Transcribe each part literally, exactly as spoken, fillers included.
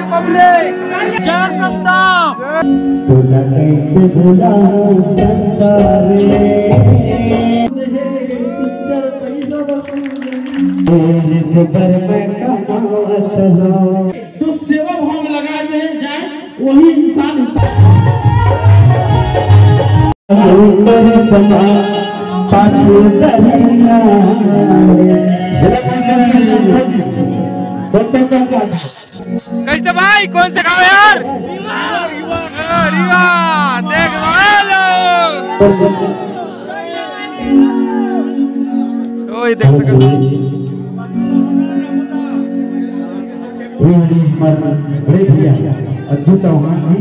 Public, जय सतनाम। तोला कैसे भुलाऊं चंदा रे। तेरे चक्कर में कमावत हूँ। जो सेवा भाव में लगाए जाए, वही इंसान, इंसान। कैसे भाई, कौन से गाँव है यार? रीवा, देख लो। ओए, देख सको। ये हमारे बड़े भैया अज्जू चौहान जी।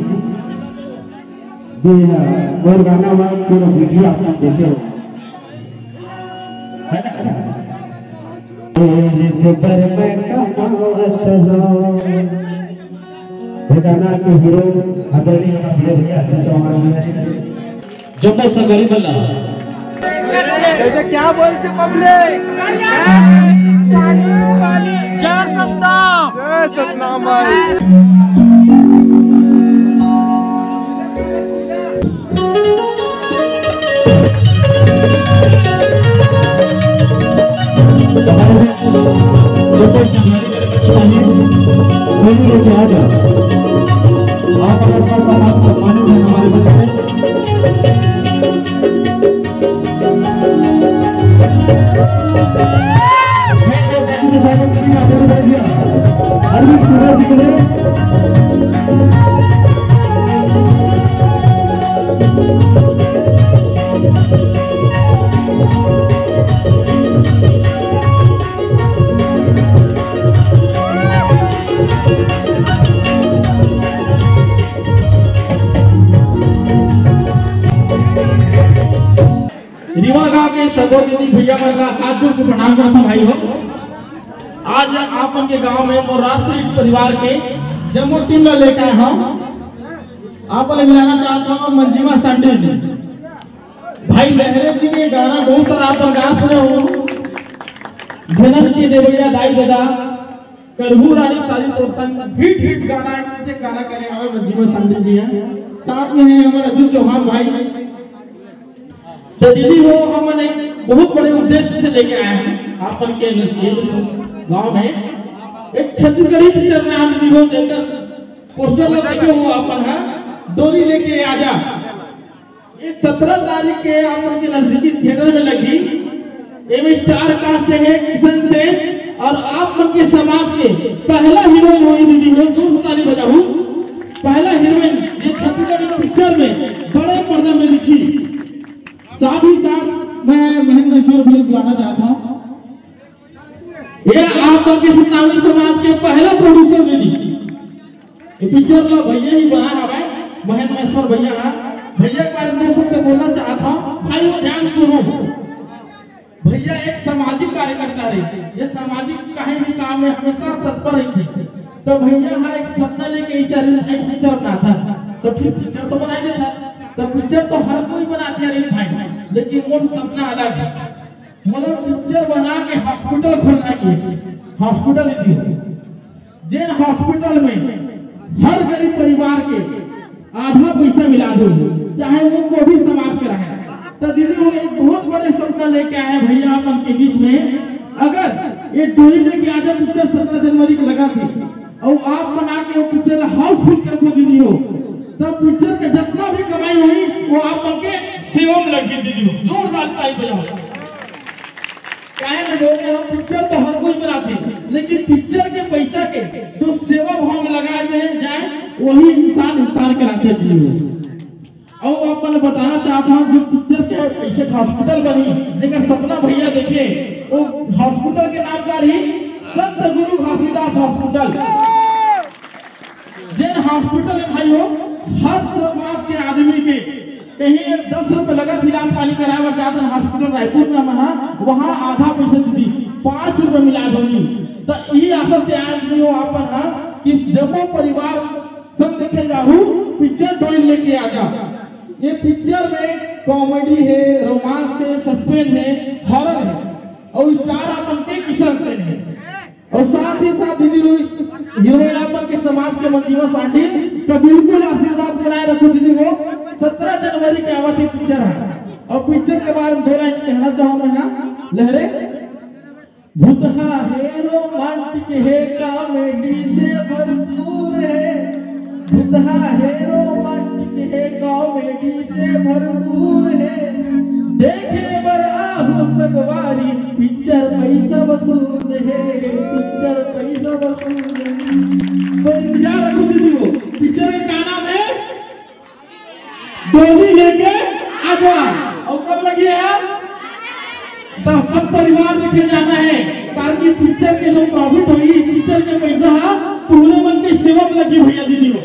जी हाँ, और गाना हुआ पूरा वीडियो आप लोग देखे हो, है ना? तेरे चक्कर में कमावत हूँ। ये गाना के हीरो आदरणीय अपने भैया अज्जू चौहान जी हैं। जम्मो संगरी बल्ला। जैसे क्या बोलते पब्लिक? जय सतनाम। जय सतनाम भाई। रीवा गांव के सबो दीदी भैया मन ला हाथ जोड़ के प्रणाम करत हूं भाई हो। आज आप मन के गांव में मोर राष्ट्रीय परिवार के जम्मो टीम ला लेके आए हूं। आप मन ला मिलाना चाहत हूं मंजिमा सांडे जी। भाई लहरे जी के गाना बहुत सारा आप मन गा सुने हो। जनम के देवैया दाई ददा, करहू रानी शादी तोर संग, हिट हिट गाना, एक से एक गाना करे हवे मंजिमा सांडे जी हैं। साथ में है हमारा अज्जू चौहान भाई। तो दीदी हो, हमन एक बहुत बड़े उद्देश्य से लेके आए हैं आप मन के नजदीक गांव में एक छत्तीसगढ़ी पिक्चर में आज दीदी हो, जेकर पोस्टर ला देखे हो आप मन, है डोरी लेके आजा। ये सत्रह तारीख के आप मन के नजदीकी थिएटर में लगी। एमे स्टार कास्ट है किशन सेन और आप मन के समाज के पहला हीरोइन होई दीदी हो, जोर से ताली बजाऊ। पहला हीरोइन ये छत्तीसगढ़ी पिक्चर में बड़े पर्दा में दिखी। साथ ही साथ मैं महेंद्र ईश्वर भी बुलाना चाहता हूँ। ये आप मन के सतनामी समाज के पहला प्रोड्यूसर दीदी। ये पिक्चर ला भैया ही बनाए हवे, महेंद्र ईश्वर भैया हा। भैया एक बार दो शब्द बोलना चाहत हूँ, भाई हो ध्यान सुनो। भैया एक सामाजिक कार्यकर्ता रहे, ये सामाजिक कहीं भी काम में हमेशा तत्पर रहिथे। तो भैया हा एक सपना लेके इसे अरविंद भाई पिक्चर बनाता, तो ठीक पिक्चर तो बनाई देता, तो पिक्चर तो हर कोई बनाथे अरविंद भाई, लेकिन मोर सपना अलग है। मतलब पिक्चर बना के हॉस्पिटल खोलना है, हॉस्पिटल दीदी हो, जेन हॉस्पिटल में हर गरीब परिवार के आधा पैसा मिला दो, चाहे वो कोई भी समाज के रहे। तो दीदी हो एक बहुत बड़े सपना लेके आए हैं भैया आप मन के बीच में। अगर ये डोरी लेके आजा पिक्चर सत्रह जनवरी को लगा थे और आप बना के वो पिक्चर हाउसफुल कर दो दीदी हो, तब पिक्चर के जितना भी कमाई होई वो आप मन के सेवा में लगी दीदी हो। जोरदार ताली बजाओ। काहे में बोले हम पिक्चर तो हर कोई बनाथे, लेकिन पिक्चर के पैसा के जो सेवा भाव में लगाए दे जाए, वही इंसान इंसान कहलाथे जी। और अपन बताना चाहता हूँ जो पिक्चर के पीछे हॉस्पिटल बनी, जेकर सपना भैया देखे, वो हॉस्पिटल के नाम का रही संत गुरु घासीदास हॉस्पिटल। जेन हॉस्पिटल में भाई हो, हर समाज के आदमी के कहीं दस रुपए लगा इलाज पानी कराए बर जात हन हॉस्पिटल रायपुर में, हम वहाँ आधा पैसा दीदी पाँच रुपए में इलाज होगी। तो यही आशा से आज भी हो आपन हा कि जम्मो परिवार संग देखे जाहू पिक्चर डोरी लेके आजा। ये पिक्चर में कॉमेडी है, रोमांस है, सस्पेंस है, हॉरर है और स्टार आपन के किशन सेन है। और साथ ही साथ दीदी हो हीरोइन आपन के समाज के दिवस आही, तो बिल्कुल आशीर्वाद बनाए रखो दीदी हो। सत्रह जनवरी के आवत हे पिक्चर हे, अउ पिक्चर के बारे में थोड़ा कहना चाहूँ मैं, हाँ, लहरे। भुतहा हे, रोमांटिक हे, कॉमेडी से भरपूर हे। भुतहा हे, रोमांटिक हे, कॉमेडी से भरपूर हे। देखे बर आहू संगवारी, पिक्चर पैसा वसूल हे, पिक्चर पैसा वसूल हे। तो इंतजार रखो दीदी हो, पिक्चर का नाम हे डोली लेके आजा। अउ कब लगी हे? तो सब परिवार लेके जाना हे, कारण कि पिक्चर के जो प्रॉफिट होही, पिक्चर के पैसा हा, तोहरे मन के सेवा में लगी भैया दीदी हो।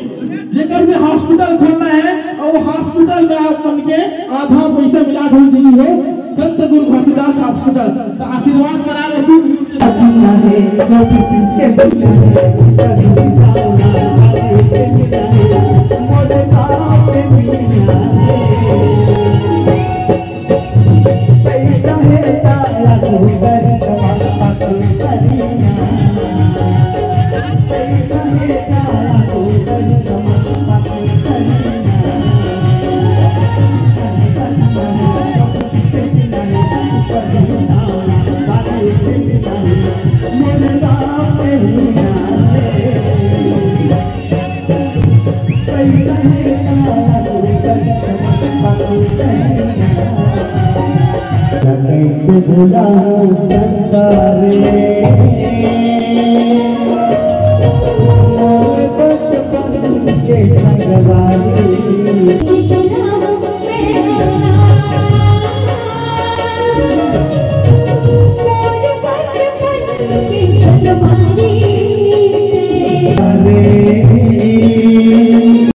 जेकर से हॉस्पिटल खोलना हे, अउ हॉस्पिटल में आप मन के आधा पैसा मिला दो दीदी हो। संत गुरु घासीदास हॉस्पिटल, तो आशीर्वाद बना रहे।